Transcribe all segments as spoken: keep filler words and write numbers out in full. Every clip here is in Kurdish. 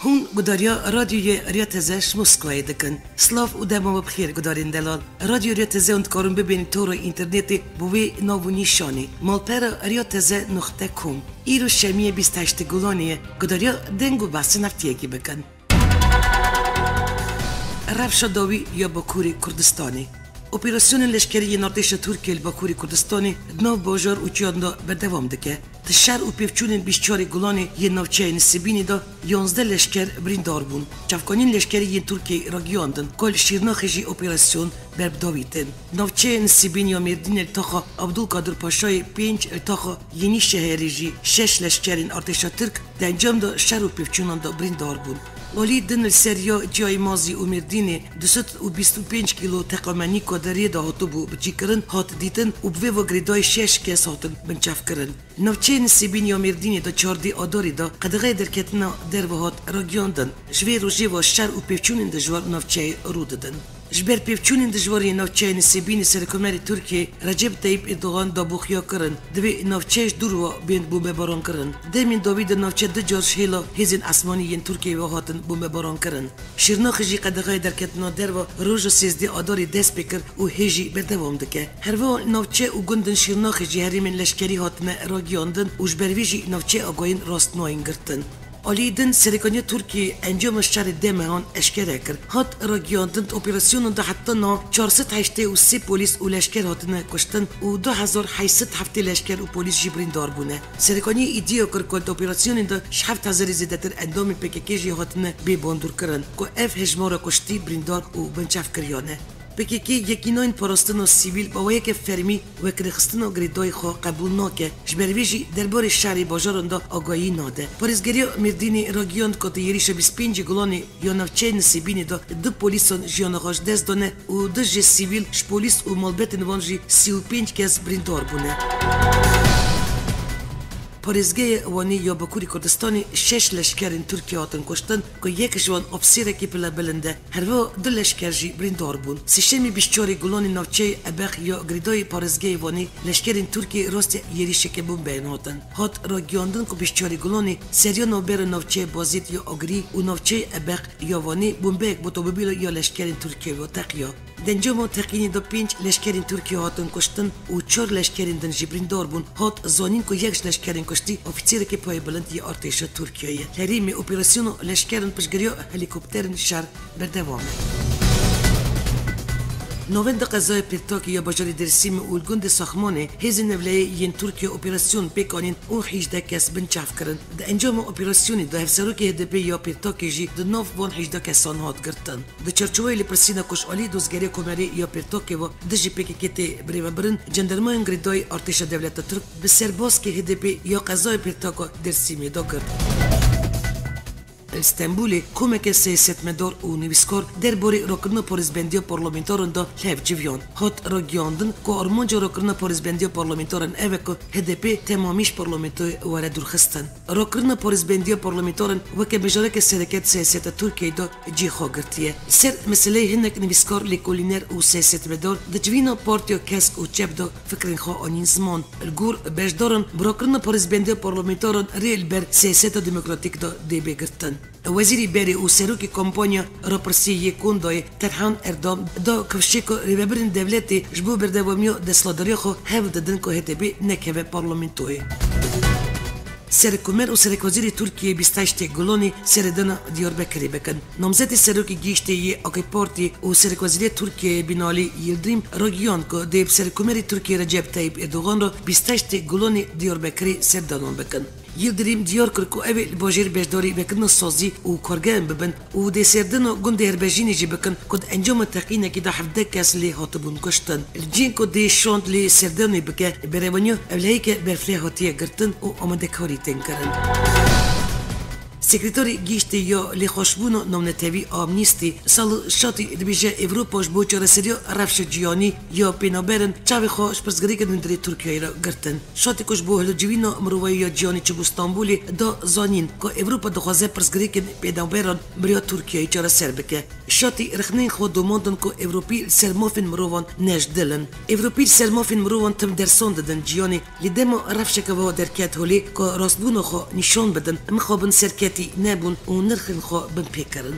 Hûn gudariya Radyoyê Riya Teze ji Moskwayê dikin. Silav û dema we bi xêr gudarên delal. Radyo Riya Teze hûn dikarin bibênin tora înternetê bi wê nav û nîşanê, malpera riya teze nuqte com. Îro şemiyê bîst heştê Gulanê ye, gudariya deng û behsên heftiyekî bikin. Rewşa dawî ya Bakurê Kurdistanê. Operasyonên leşkerî yên artêşa Tirkiyê li Bakurê Kurdistanê di nav bajar û çiyan de berdewam dike. Di şer û pêvçûnên bîst çarê Gulanê yên navçeyê Nisêbînê de yanzdeh leşker birîndar bûn. Çavkaniyên leşkerî yên Tirkiyeyê ragihiyandin ku li Şirnexê jî operasyon ber bi dawî tên. Navçeyê Nisêbîn ya Mêrdînê li taxa Abdulkadir Paşayê pênc, li taxa Yenîşehirê jî şeş leşkerên artêşa Tirk di encam de şer û pêvçûnan de birîndar bûn. Alî din li ser ya Çiyayê Mazî û Mêrdînê du sed û bîst û pênc kîlo teqamenî ku di rê de hatibû biçîkirin hat dîtin û bi vê ve girêdayî şeş kes hatin binçavkirin. Navçeyê Nisêbîn ya Mêrdînê di çardê Adarê de qedexeyê derketina derve hat ragihiyandin. Ji vê rojê ve şer û pêvçûnên dijwar navçeyê rû didin. Ji ber pêvçûnên dijwar yên navçeyê Nisêbînê Serokkomarê Tirkiyê Recep Tayyip Erdogan daboxiya kirin, divê navçe ji dûr ve bên bombebarankirin. Demên dawî de navçe du car ji hêla hêzên esmanî yên Tirkiyeyê ve hatin bombebarankirin. Şirnexê jî qedexeyê derketina derve roja sêzdeh Adarê dest pê kir û hê jî berdewam dike. Her wiha navçe û gundên Şirnexê jî herêmên leşkerî hatine ragihiyandin û ji ber vê jî navçeyê agahiyên rast nayên girtin. Alî din, Serokaniya Tirkiyê encama şerê deh mehan eşkere kir. Hat ragihiyandin, di operasyonan de heta niha çar sed heştê û sê polîs û leşker hatine kuştin û du hezar heşt sed heftê leşker û polîs jî birîndar bûne. Serokaniyê îdia kir ku di operasyonên de ji heft hezarê zêdetir endamên P K K jî hatine bêbandorkirin, ku ev hejmara kuştî, birîndar û binçavkiriyan e. P K K yekî nayên parastina sivîl, bi awayeke fermî wekrêxistina girêdayî xwe qebûl nake, ji ber vê jî derbarê şerê bajaran de agahî nade. Parêzgeriya Mêrdînê ragihiyand ku di êrîşa bîst û pêncê Gulanê ya navçeyê Nisêbînê de du polîsan jiyana xwe ji dest dane û du jê sivîl, ji polîs û malbetên wan jî sî û pênc kes birîndar bûne. Parêzgehê Wanê ya Bakurê Kurdistanê şeş leşkerên Tirkiyê hatin kuştin, ku yek ji wan ofîserekî pilebilind e. Her wiha du leşker jî birîndar bûn. Sêşemê bîst çarê Gulanê navçeyê Ebex ya girêdayî parêzgehê Wanê leşkerên Tirkiyê rastî êrîşeke bombeyan hatin. Hat ragihiyandin ku bîst çarê Gulanê seriya navbera navçeyê Bazêd ya Agirî û navçeyê Ebex ya Wanê bombeyek bi otomobîla ya leşkerên Tirkiyê ve teqiya. Di encama teqînê de pênc leşkerên Tirkiyê hatin kuştin û çar leşkerên din jî birîndar bûn. Hat zanîn ku yek ji leşkerên kuştî ofîserekî payebilind yê artêşa Tirkiyeyê ye. Herêmê operasyona leşkerin piştgiriya helîkopterên şer berdewam e. Navenda qezaya Pêrtakê ya bajarê Dêrsimê û li gundê Saxmanê hêzên ewlehiyê yên Tirkiyê operasyon pêk anîn û hejdeh kes binçav kirin. Di encama operasyonê de hevserokê H D P ya Pêrtakê jî di nav van hejdeh kesan hat girtin. Di çarçoveyê lêpirsîna ku ji alî dozgeriya Komarê ya Pêrtakê ve dijî P K K tê birêvebirin, cendermayên girêdayî artêşa dewleta Tirk bi serbaskê H D P ya qezaya Pêrtaka Dêrsimê de girt. Li Stenbolê komeke siyasetmedar û nivîskar derbarê rakirina parêzbendiya parlamentaran de li hev civiyan. Hat ragihiyandin ku armanca rakirina parêzbendiya parlamentaran ev e ku H D P temamî ji parlamentoyê were dûrxistin. Rakirina parêzbendiya parlamentaran weke mijareke sereke di siyaseta Tirkiyeyê de cihê xwe girtiye. Li ser meseleyê hinek nivîskar, lêkolîner û siyasetmedar di civîna Partiya Kesk û Çep de fikrên xwe anîn ziman. Li gor beşdaran, bi rakirina parêzbendiya parlamentaran rê li ber siyaseta demokratîk de dê bê girtin. Wezîrê berê û serokê kampanya rapirsiyê yê Kondayê Terhan Erdal da kifşê ku rêvebirên dewletê ji bo berdewamiya desthilatdariya xwe hewl didin ku H D P nekeve parlamentoyê. Serokkomer û Serekwezîrê Tirkiyeyê bîst heştê Gulanê seredana Diyarbekirê bikin. Namzetê serokê gihîştê yê AK Partî û Serekwezîrê Tirkiyeyê Binalî Yildirim ragihiyand ku dê bi Serokkomerê Tirkiyê Recep Tayyip Erdogan re bîst heştê Gulanê Diyarbekirê serdanan bikin. Yildirim diyar kir ku ew ê li bajêr beşdarî vekirina sazî û kargehên bibin û dê serdana gundê Herbejînê jî bikin ku di encama teqînekî de hevdeh kes lê hatibûn kuştin. Li cihên ku dê şand lê serdanê bike, berevaniya ewlehiyeke berfireh hatiye girtin û amadekarî tên kirin. Sekreterê Giştî ya Lêxweşbûna Navnetewî Amnîstî Salo Şatî dibêje, Ewropa ji bo çareseriya rewşa cîhanî ya pênaberin çavê xwe ji pirsgirêkên hundirê Tirkiyeyê re girtin. Şatî ku ji bo hilcivîna mirovayî ya cîhanê çûbû Stenbolê da zanîn ku Ewropa dixwaze pirsgirêkên pênaberan bi rêya Tirkiyeyê çareser bike. Şatî rexneyên xwe domandin ku Ewropî li ser mafên mirovan ne ji dil in. Ewropî li ser mafên mirovan tim dersan didin cîhanê, lê dema rewşeke wiha derket holê ku rastbûna xwe nîşan bidin, mixabin serketî nebûn û nirxên xwe binpêkirin.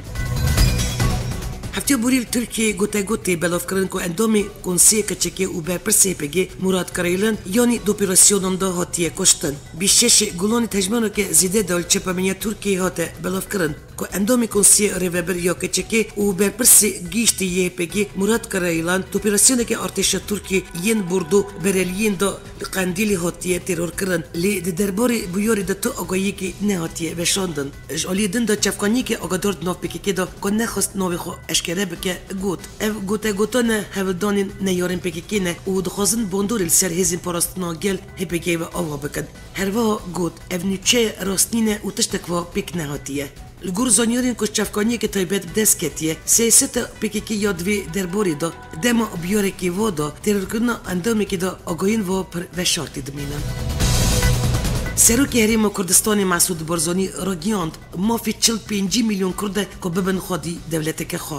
Heftê borî li Tirkiyeyê gotegotê belavkirin ku endamê Konseyê Keçekê û berpirsê H P G Murat Karayılan yanî di operasyonan de hatiye kuştin. Bîst şeşê Gulanê tejmaneke zêde de li çepemeniya Tirkiyeyê hate belavkirin ku endamê Konseyê Rêvebir ya Keçekê û berpirsê giştî yê H P G Murat Karayılan di operasyoneke artêşa Tirkiyê yên bordo bereliyên de li Qendîlê hatiye terorkirin, lê di derbarê bûyerê de tu agahiyekî nehatiye veşandin. Ji aliyê din de çavkaniyekî agadar di nav P K K de ku nexwest navê xwe eşkere bike, got, ev gotegotane hewldanên neyarên P K K ne û dixwazin bandorê li ser hêzên parastina gel H P G ve ava bikin. Herwiha got, ev nûçe rast nîne û tiştek wa pêk nehatiye. Li gor zanyarên ku çavkaniyeke taybet bi dest ketiye, siyaseta P K K ya di vê derbarê de dema biyarekê va de terorkirina endamekê de agahiyên va pir veşartî dimînin. Serokê Herêma Kurdistanê Mesûd Barzanî ragihand, mafê çil pêncî milyon Kurd e ku bibin xwedî dewleteke xwe.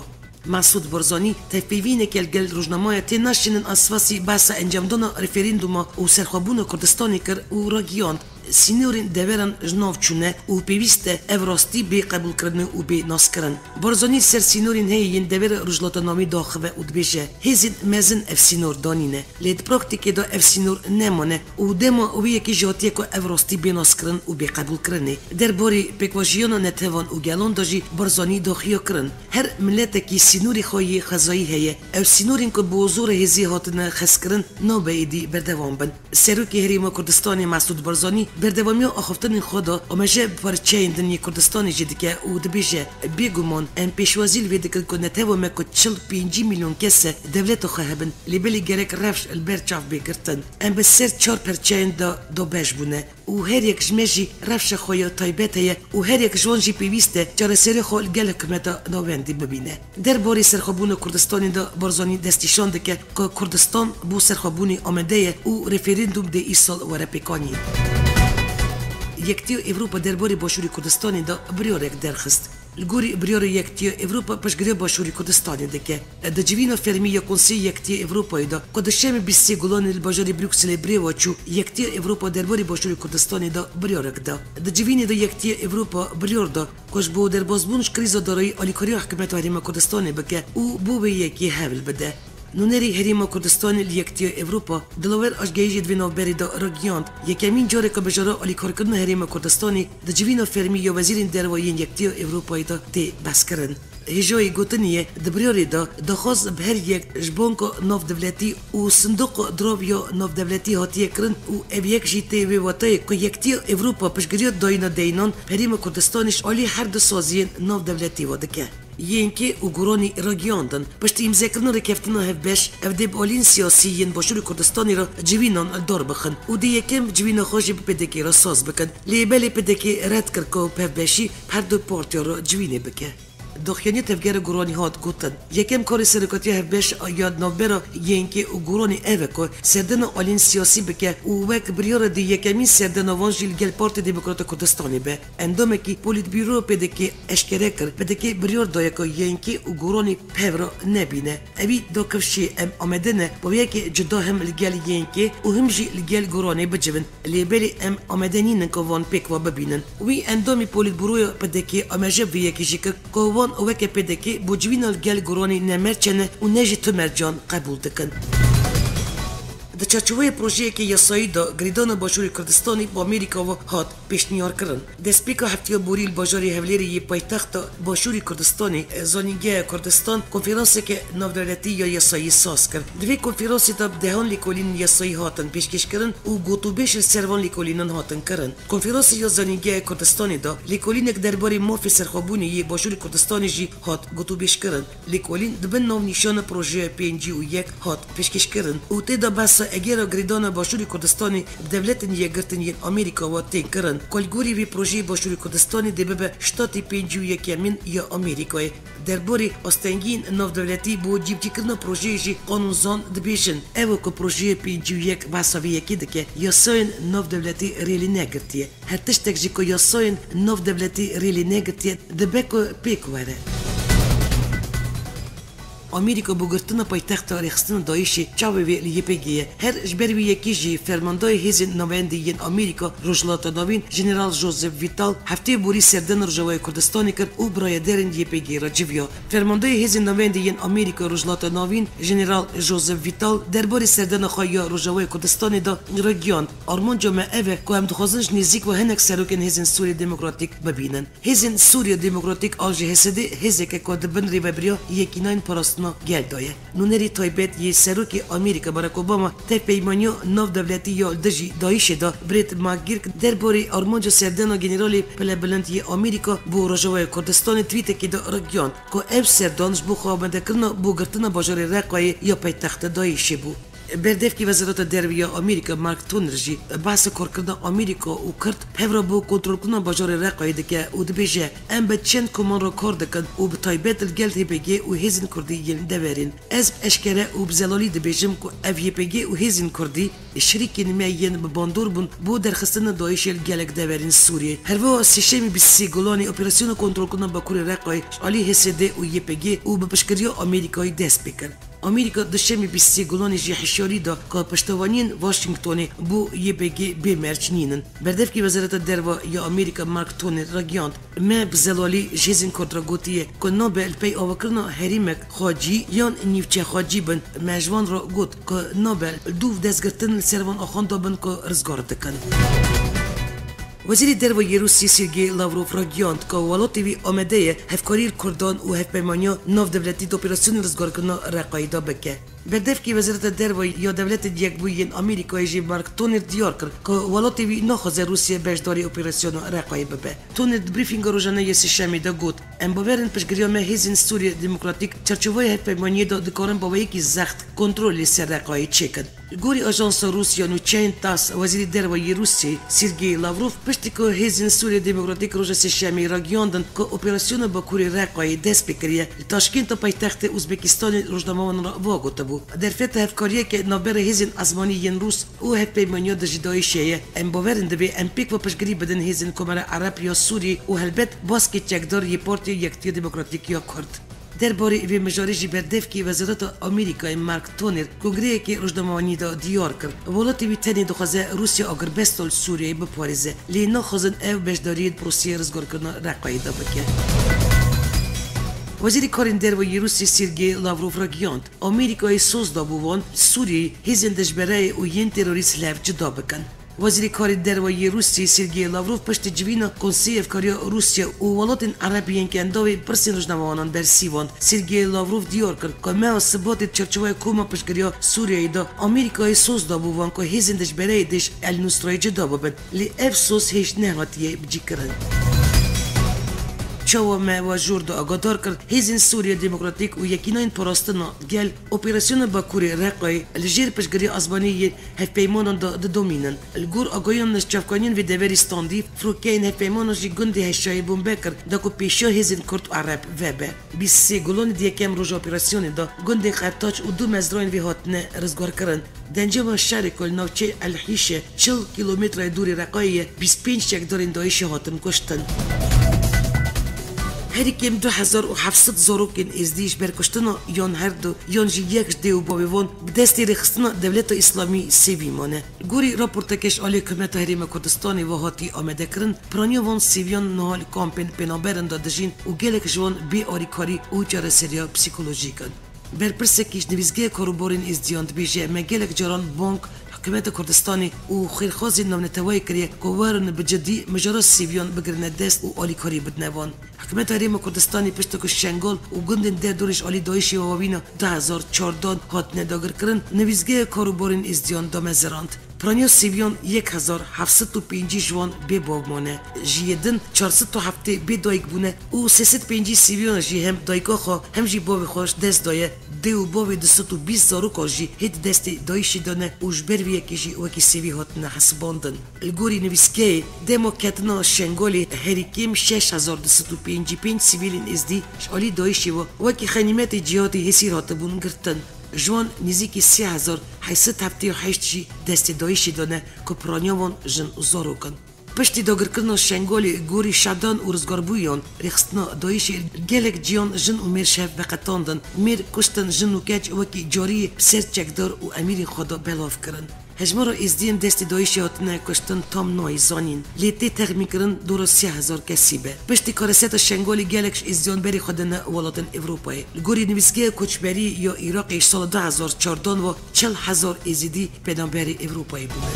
Mesûd Barzanî tevpeyvîneke li gel rojnameya tê naşînin a sivasî behsa encamdana referandûma û serxwebûna Kurdistanê kir û ragihand, sînorên deveran ji nav çûne û pêwîst e ev rastî bê qebûlkirinê û bê naskirin. Barzanî li ser sînorên heyî yên devera Rojhilata Navîn daxive û dibêje, hêzên mezin ev sînor danîne. Lê di praktîkê de ev sînor nemane û dema wê yekê jî hatiye ku ev rastî bê naskirin û bê qebûlkirinê. Derbarê pêkvajiyana netewan û gelan de jî Barzanî daxuya kirin, her miletekî sînorê xwe yê xwezayî heye. Ew sînorên ku bi zora hêzê hatine xezkirin nabe êdî berdewam bin. Serokê Herêma Kurdistanê Mesûd Barzanî berdewamiya axaftinên xwe de amaje bi parçeyên din yê Kurdistanê jî dike û dibêje, bêguman em pêşwazî li vê dikin ku netewa me ku çil pêncî milyon kes e, dewleta xwe hebin. Lê belê gerek rewş li ber çav bê girtin. Em bi ser çar perçeyên de dabeş bûne û her yek ji me jî rewşa xwe ya taybet heye û her yek ji wan jî pêwîst e çareserê xwe li gel hikûmeta navendî bibîne. Derbarê serxwebûna Kurdistanê de Barzanî destnîşan dike ku Kurdistan bo serxwebûnê amade ye û referandûm dê îsal were pêkanîn. Yekîtiya Ewropa derbarê Başûrê Kurdistanê de biryarek derxist. Li gorî biryara Yekîtiya Ewropa piştgiriya Başûrê Kurdistanê dike. Di civîna fermî ya Konseyê Yekîtiya Ewropayê de ku di şemê bîst sê Gulanê li bajarê Brukselê birêve çû, Yekîtiya Ewropa derbarê Başûrê Kurdistanê de biryarek da. Di civînê de Yekîtiya Ewropa biryar da ku ji bo derbasbûn ji krîza darayî alîkariya hikûmeta Herêma Kurdistanê bike û bo vê yekê hewl bide. Nûnerê Herêma Kurdistanê li Yekîtiya Ewropa, Dilawer Ajgeyî jî di vê navberê de ragihand, yekemîn car e ku bijara alîkarkirina Herêma Kurdistanê di civîna fermî ya Wezîrên Derve yên Yekîtiya Ewropayê de tê behskirin. Hêjayî gotinê ye, di biryarê de daxwaz bi her yek ji banka navdewletî û sindoqa dirav ya navdewletî hatiye kirin û ev yek jî tê wê watayê ku Yekîtiya Ewropa piştgiriya dayîna deynan Herêma Kurdistanê ji alî her du saziyên navdewletî ve dike. Y N K û Guranî ragihand, piştî îmzekirina rêkeftina hevbeş, ev dê bi aliyên siyasî yên Başûrê Kurdistanê re civînan li dar bixin û dê yekem civîna xwe jî bi P D K re saz bikin. Lê belê P D K red kir ku bi hevbeşî her du partiyan re civînê bike. Daxuyaniya Tevgera Guranî hat gotin, yekem karê serokatiya hevbeş ya navbera Y N K û Guranî ev e ku serdana aliyên siyasî bike û wek biryar e dê yekemîn serdana wan jî li gel Partiya Demokrata Kurdistanê be. Endamekî Polîtbûroya P D K eşkere kir, P D K biryar daye ku Y N K û Guranî bi hev re nebîne. Ewî da kifşê, em amade ne bo yekê cuda him li gel Y N K û him jî li gel Guranê bicivin. Lê belê em amade nînin ku wan pêk ve bibînin. Wî endamî Polîtbûroya P D K amaje vê yekê jî kir ku wan weke P D K bo civîna li gel Guranê ne merçe ne û ne jî tu mercan qebûl dikin. Di çarçoveyê projeyekê yasayî de girêdana Başûrê Kurdistanê bi Amerîka ve hat pêşniyar kirin. Destpêka heftiya borî li bajarê Hewlêrê yê paytexta Başûrê Kurdistanê, Zanîngeha Kurdistan, konferanseke navdewletî ya yasayî saz kir. Di vê konferansê de bi dehan lêkolînên yasayî hatin pêşkêşkirin û gotûbêj li ser van lêkolînan hatin kirin. Konferansê ya Zanîngeha Kurdistanê de lêkolînek derbarê mafê serxwebûnê yê Başûrê Kurdistanê jî hat gotûbêjkirin. Lêkolîn di bin navnîşana Projeya pêncî û yek hat pêşkêşkirin û tê de behsa egera girêdana Başûrê Kurdistanê bi dewletên yekgirtin yên Amerîka ve tên kirin, ku li gorî vê projeyê Başûrê Kurdistanê dê bibe ştatê pêncî û yekemîn ya Amerîkayê. Derbarê astengiyên navdewletî bo cîbicîkirina projeyê jî qanûnzan dibêjin, ew e ku Projeya pêncî û yek behsa vê yekê dike, yasayên navdewletî rê lê negirtiye. Her tiştek jî ku yasayên navdewletî rê lê negirtiye, dibe ku pêk were. Amerîka bo girtina paytexta rêxistina DAIŞê çavê wê li Y P G ye. Her ji ber wî yekê jî fermandayê hêzên navendî yên Amerîka Rojhilata Navîn, Jeneral Joseph Vital, heftê borî serdana Rojavayê Kurdistanê kir û bi rayedarên Y P G re civiya. Fermandayê hêzên navendî yên Amerîka Rojhilata Navîn, Jeneral Joseph Vital, derbarê serdana xwe ya Rojavayê Kurdistanê de ragihand, armanca me ev e ku em dixwazin ji nêzîk ve hinek serokên hêzên Sûriyê Demokratîk bibînin. Hêzên Sûriya Demokratîk an jî H S D hêzek e ku di bin rêvebiriya Yekînayên Parastina Gel de ye. Nûnerê taybet yê Serokê Amerîka Barack Obama di hevpeymaniya navdewletî ya li dijî DAIŞê de Brett McGurk derbarê armanca serdana Generalê Pilebilind yê Amerîka bo Rojavaya Kurdistanê twîtekê de ragihand ku ev serdan ji bo xwe amadekirina bo girtina bajarê Reqayê ya paytexta DAIŞê bû. Berdevkî Wezareta Derve ya Amerîka Mark Toner jî behsa karkirina Amerîka û Kurd hev re bo kontrolkirina bajarê Reqayê dike û dibêje, em bi çend koman re kar dikin û bi taybet li gel H P G û hêzên Kurdî yên deverên. Ez eşkere û bi zelalî dibêjim ku ev Y P G û hêzên Kurdî şirîkên me yên bi bandor bûn bo derxistina DAIŞê li gelek deverên Sûriyê. Her wiha Sêşemî bîst û sê Gulanê operasyona kontrolkirina Bakurê Reqayê ji alî H S D û Y P G û bi piştgiriya Amerîkayê dest pê kir. Amerîka Duşemê bîst û sê Gulanê jî hişyarî da ku piştevaniyên Washingtonê bo Y P G bê merc nînin. Berdevkî Wezareta Derve ya Amerîka Mark Toner ragihand, me bi zelalî ji hêzên Kurd re gotiye ku nabe li pey avakirina herêmek xwecî yan nîvçe xwecî bin. Me ji wan re got ku nabe li dûv destgirtin li ser van axan dabin ku rizgar dikin. Wezîrê Derve yê Rûsî Sergey Lavrov ragihand ku welatê wî amade ye hevkarî li Kurdan û hevpeymaniya navdewletî di operasyonê rizgarkirina Reqayê de bike. Berdevkî Wezareta Derve ya Dewletên Yekbûyî yên Amerîkayê jî Mark Toner diyar kir ku welatê wî naxwaze Rûsya beşdarî operasyona Reqayê bibe. Toner di brîfînga rojane yê Sêşemê de got, em bawer in piştgiriya me hêzên Sûriya Demokratîk çarçovaya hevpeymaniyê de dikarin bi awayekî zext kontrol li ser Reqayê çêkin. Li gorî ajansa Rûsya Nûçeyn TASS, Wezîrê Derve yê Rûsya Sergey Lavrov piştî ku hêzên Sûriya Demokratîk roja Sêşemê ragihiyandin ku operasyona Bakurê Reqayê dest pê kiriye, li Taşkênta paytextê Uzbekistanê rojnamevanan re va gotibû, derfeta hevkariyeke navbera hêzên ezmanî yên Rûs û hevpeymaniya dijî DAIŞê ye. Em bawer in divê em pêk ve piştgirî bidin hêzên Komara Ereb ya Sûriyê û helbet baskê çekdar yê Partiya Yekitiya Demokratîk ya Kurd. Derbarê vê mijarê jî berdevkê Wezareta Amerîkayê Mark Toner kongreyekê rojnamevanî de diyar kir, welatê wî tenê dixwaze Rûsya agirbesta li Sûriyeyê biparêze, lê naxwazin ew beşdariyê di proseyê rizgarkirina Reqayê de bike. Wezîrê Karên Derve yê Rûsya Sergey Lavrov ragihand, Amerîkayê soz dabû wan Sûriyeyê hêzên dijbereyê û yên terorîst li hev cuda bikin. Wezîrê Karê Derve yê Rûsya Sergey Lavrov piştî civîna Konseyê Hevkariya Rûsya û welatên Ereb yên Kendavê pirsên rojnamevanan bersivand. Sergey Lavrov diyar kir ku meha Sibatê di çarçoveya koma piştgiriya Sûriyeyê de Amerîkayê soz dabû wan ku hêzên dijbereyê dê ji El Nusrayê cuda bibin. Lê ev soz hêj nehatiye bicîkirin. Çawa me we jor de agadar kir, hêzên Sûriya Demokratîk û Yekînayên Parastina Gel operasyona Bakurê Reqayê li jêr piştgiriya ezmanî yên hevpeymanan de didomînin. Li gor agahiyan ji çavkaniyên vê deverî standî, firokeyên hevpeymanan jî gundê Heşayê bombe kir, da ku pêşiya hêzên Kurd û Ereb vebe. Bîst û sê Gulanê di yekem roja operasyonê de gundên Qertaç û du mezrayên vê hatine rizgarkirin. Di encama şerê ku li navçeyê El Hîşe, çil kîlometreyê dûrê Reqayê ye, bîst pênc çekdarên DAIŞê hatin kuştin. Herî kêm du hezar û heft sed zarokên êzdî ji ber kuştina yan her du, yan jî yek ji dê û bavê wan bi destê rêxistina Dewleta Îslamî sêvî mane. Gorî raporteke ji alî Hikûmeta Herêma Kurdistanê ve hatî amadekirin, piraniya van sêviyan niha li kampên pênaberan de dijîn û gelek ji wan bê alîkarî û çareseriya psîkolojîk in. Berpirsekî ji Nivîsgeha Karûbarên Êzdiyan dibêje, me gelek caran bang Hikûmeta Kurdistanê û xêrxwazên navneteweyê kiriye ku werin bi cidî mijara sêviyan bigirine dest û alîkarî bidine wan. Hikûmeta Herêma Kurdistanê pişta ku Şengal û gundên derdorê ji alî DAIŞê ve wabîna du hezar çardan hatine dagirkirin, Nivîsgeha Karûbarên Êzdiyan damezirand. Piraniya sêviyan yek hezar heft sed û pêncî ji wan bê bav mane, ji yê din çar sed û heftê bê dayik bûne û sê sed pêncî sêviyan jî hem dayika xwe hem jî bavê xwe ji dest daye. Dê û bavê du sed û bîst zarokan jî hê di destê DAIŞê de ne û ji ber vê yekê jî wekî sêvî hatine hesibandin. Li gorî nivîskeyê, dema ketina Şengalê herî kêm şeş hezar du sed û pêncî pênc sivîlên êzdî ji alî DAIŞê ve wekî xenîmetê cîhatî hêsîr hatibûn girtin. Ji wan nêzîkî sê hezar heyt sed heftê û heşt jî destê DAIŞê de ne ku piraniya wan jin û zarok in. Piştî dagirkirina Şengalê gorî şedan û rizgarbûyan, rêxistina DAIŞê gelek ciyan jin û mêr ji hev veqetandin. Mêr kuştin, jin û keç wekî carî bi ser çekdar û emîrên xwe de belav kirin. Hejmara Êzdiyên destê DAIŞê hatine kuştin tam nayê zanîn, lê tê texmînkirin dora sê hezar kesî be. Piştî kareseta Şengalê gelek ji Êzdiyan berê xwe dine welatên Ewropayê. Li gorî nivîsgeha koçberî ya Iraqê ji sala du hezar çardan ve çil hezar Êzidî penaberê Ewropayê bûne.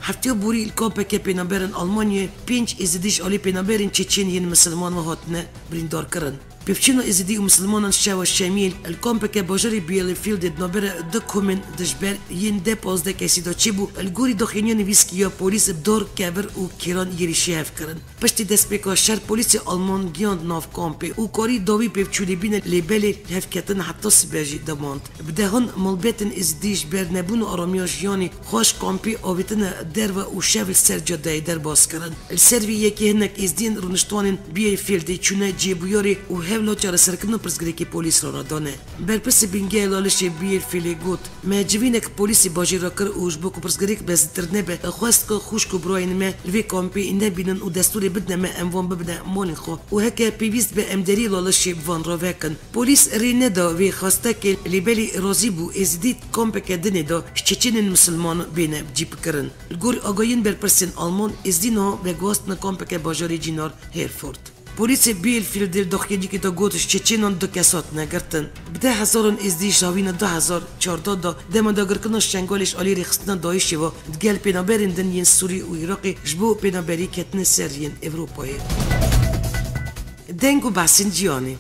Heftiya borî li kampeke penaberên Almanyayê pênc Êzidî ji alî penaberên Çeçen yên misilman ve hatine birîndarkirin. Pevçûna Êzidî û misilmanan şeva şemiyê li kampeke bajarê Bielefieldê di navbera du komên dijber yên deh pazdeh kesî de çêbû, li gorî daxuyaniya nivîskî ya polîs bi dar, kevir û kêran êrîşî hev kirin. Piştî destpêka şer polîsê Alman gihand nav kampê û karî dawî pevçûnê bîne, lê belê hevketin heta sibe jî demand. Bi dehan malbetên Êzidî ji ber nebûna aramiya jiyanê xwe ji kampê avêtine derve û şev li ser cadeyê derbas kirin. Li ser vê yekê hinek Êzdiyên rûniştvanên Bielefieldê çûne cêbûyerê û hewla çareserkirina pirsgirêkê polîs re radane. Berpirsê bingehê Lalişê Bielefieldê got, Me civînek polîsê bajêr re kir û ji bo ku pirsgirêk mezîntir nebe, xwest ku xwişk û birayên me li vê kampê nebînin û destûrê bidine me em wan bibine malên xwe û heke pêwîst be em deriyê Lalişê bi van re vekin. Polîs rê neda vê xwestekê, lê belê razî bû Êzidî di kampeke dinê de ji Çeçenên misilman bêne cîbkirin. Li gor agahiyên berpirsên Alman, Êzidî niha veguhastine kampeke bajarê Cînar Herford. Polîsê Bielefieldê li daxuyaniyekê de got, ji Çeçenan du kes hatine girtin. Bi deh hezaran Êzidî ji havîna du hezar çardeh de dema dagirkirina Şengalê ji alî rêxistina DAIŞê ve digel pênaberên din yên Sûrî û Iraqê ji bo pênaberî ketine ser yên Ewropayê. Deng û behsên cîhanê.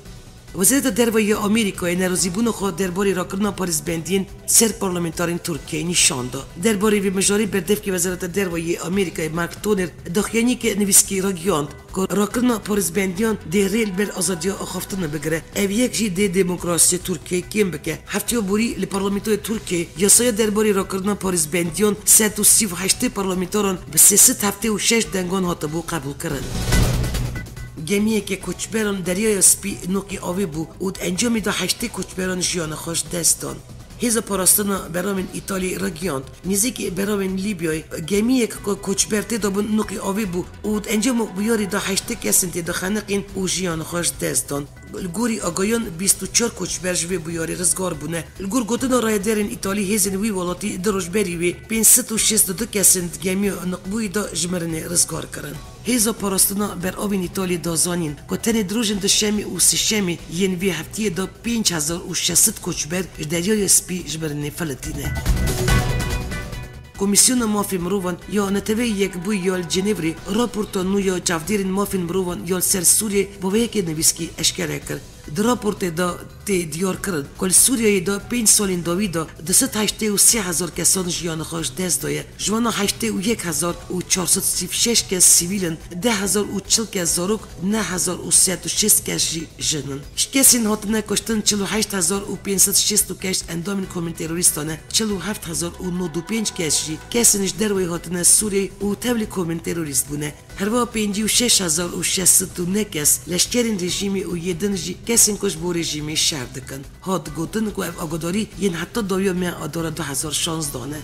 Wezareta Derve ya Amerîkayê nerazîbûna xwe derbarê rakirina parêzbendiyên ser parlamenterên Tirkiyeyê nîşan da. Derbarê vê mijarê berdevkê Wezareta Derve yê Amerîkayê Mark Toner daxuyaniyeke nivîskî ragihand ku rakirina parêzbendiyan dê rê li ber azadiya axaftinê bigire. Ev yek jî dê demokrasiya Tirkiyeyê kêm bike. Heftiya borî li Parlamentoya Tirkiyeyê yasaya derbarê rakirina parêzbendiyan sed û sî û heştê parlamenteran bi sê sed heftê û şeş dengan hatibû qebûlkirin. Gemiyeke koçberan Deryaya Spî noqî avê bû û di encamê de heştê koçberan jiyana xwe ji dest dan. Hêza parastina beramên Îtalî ragihand, nêzîkî beramên Lîbyayê gemiyek ku koçber tê de bûn noqî avê bû û di encama bûyerê de heştê kesên tê de xeniqîn û jiyana xwe ji dest dan. Li gorî agahiyan bîst û çar koçber ji vê bûyerê rizgar bûne. Li gor gotina rayedarên Îtalî, hêzên wî welatî du roj berî wê pênc sed û şêst û du kesên di gemiya niqbûyî de ji mirinê rizgar kirin. Hêza parastina beravên Îtaliyê da zanîn ku tenê di rojên duşemê û sêşemê yên vê heftiyê de pênc hezar û şeş sed koçber ji Deryaya Spî ji mirinê filitîne. Komîsyona Mafê Mirovan ya Neteweyên Yekbûyî ya li Cenêvrê raporta nû ya çavdêrên mafên mirovan ya li ser Sûriyeyê bi vê yekê nivîskî eşkere kir. Di raportê de tê diyar kirin ku li Sûriyeyê de pênc salên dawî de du sed heştê û sê hezar kesan jiyana xwe ji dest daye. Ji wana heştê û yek hezar û çar sed û sî û şeş kes sivîl in, deh hezar û çil kes zarok, neh hezar û sed û şêst kes jî jin in. Ji kesên hatine kuştin çil û heşt hezar û pênc sed û şêst û şeş endamên komên terorîstan e, çil û heft hezar û nod û pênc kes jî kesên ji derveyî hatine Sûriyeyê û tevlî komên terorîst bûne. Herwiha pêncî û şeş hezar û şeş sed û neh kes leşkerên rejîmê û yê din jî kesên ku ji bo rejîmê şer dikin. Hat gotin ku ev agadarî yên heta dawiya mea Adara du hezar şazdeh ne.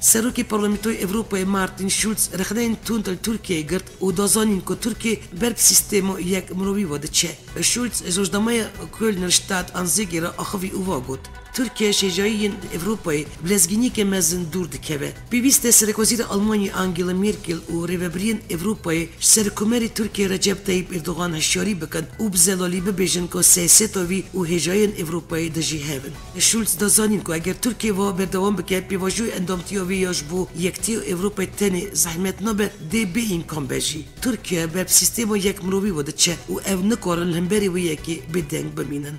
Serokê Parlamentoyê Ewropayê Martin Schulz rexneyên tund li Tirkiyeyê girt û da zanîn ku Tirkiye ber bi sîstema yek mirovî ve diçe. Schulz ji rojnameya Kölner Stadt-Anzeige re axivî û va got, Tirkiye ji hêjayiyên Ewropayê bi lezgîniyeke mezin dûr dikeve. Pêwîst e Serokwezîra Almanyê Angela Merkel û rêvebiriyên Ewropayê ji Serokkomarê Tirkiyê Recep Tayyip Erdogan hişyarî bikin û bi zelalî bibêjin ku siyaseta wî û hêjayiyên Ewropayê dijî hev in. Schulz da zanîn ku eger Tirkiye wiha berdewam bike, pêvajoya endamtiya wê ya ji bo yektiya Ewropayê tenê zehmet nabe, dê bê îmkan be jî. Tirkiye ber bi sîstema yek mirovî ve diçe û ew nikarin li hemberî wê yekê bêdeng bimînin.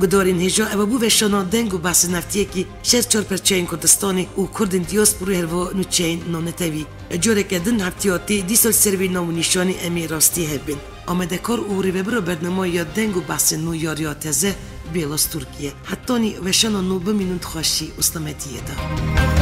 Gudarên hêja, ev bû veşana deng û behsên heftiyekî ji her çar perçeyên Kurdistanê û Kurdên diyasporê, herwiha nûçeyên navnetewî. Careke din heftiya tê dîsa li ser vê nav û nîşanê em ê rastî hev bên. Amadekar û rêvebira bernama ya deng û behsên nû ya Riya Teze, Bêlas Tirkiye. Hetanî weşana nû bimînin di xweşî û selametiyê de.